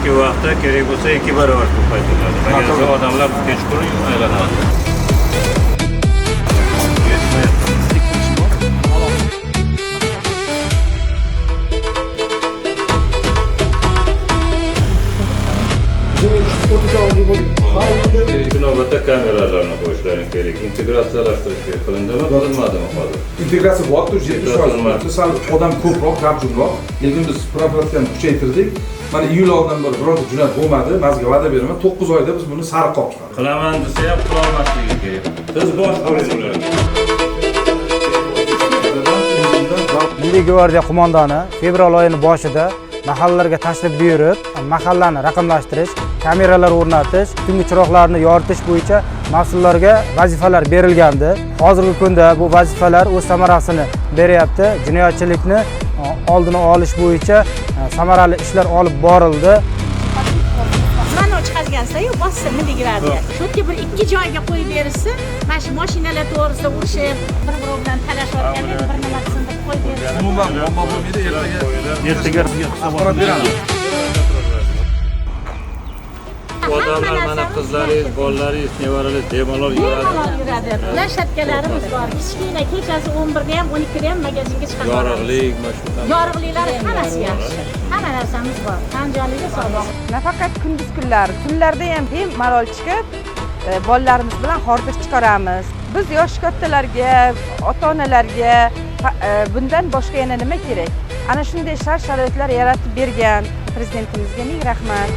Kechki vaqtda kerak bo'lsa 2 barobar ko'paytiriladi. Agar odamlar kechqurun aylanadi. Yetmayapti. Ilk navbatda kameralarni qo'yishlaring kerak. Integratsiyalashtirish kerak. Qilindimi, qilinmadimi hozir? Integratsiya bo'lyapti, уже 70%. Sal odam ko'proq, gavjumroq. Lekin biz профилактика ni kuchaytirdik. Mana iyul oyidan beri bironta jinoyat bo'lmadi. Man sizga va'da beraman, 9 oyda biz buni sariq olib chiqamiz. Qilaman desa ham qilolmasligi kerak. Siz bosh bo'ling ularga. Milliy gvardiya qo'mondoni fevral oyini boshida mahallalarga tashrif buyurib, mahallani raqamlashtirish, kameralar o'rnatish, tungi chiroqlarni yoritish bo'yicha mas'ullarga vazifalar berilgandi. Hozirgi kunda bu vazifalar o'z samarasini beryapti. Jinoyatchilikni oldini olish bo'yicha samarali ishlar olib borildi. Звонок chiqazgansiz-ku, bossa Milliy gvardiya. Shu yerga bir ikki joyga qo'yib berishsa, mana shu mashinalar to'g'risida urushib, bir biri bilan talashayotganda bir nima qilsin deb qo'yib berishsa. Umuman muammo bo'lmaydi, ertaga Ertaga axborot beramiz. Odamlar mana qizlaringiz, bolalaringiz, nevaralaringiz bemalol yuradi. Bemalol yuradi. Площадка larimiz bor. Kichkina kechasi 11da ham, 12da ham magazinga chiqarib. Yorug'lik, mana shu. Yorug'liklari hammasi yaxshi. Hamma narsamiz bor. Andijonlikda sog'liq. Nafaqat kunduz kunlari, tunlarda ham bemalol chiqib, bolalarimiz bilan hordiq chiqaramiz. Biz yoshi kattalarga, ota onalarga bundan boshqa yana nima kerak? Ana shunday shart sharoitlar yaratib bergan prezidentimizga ming rahmat.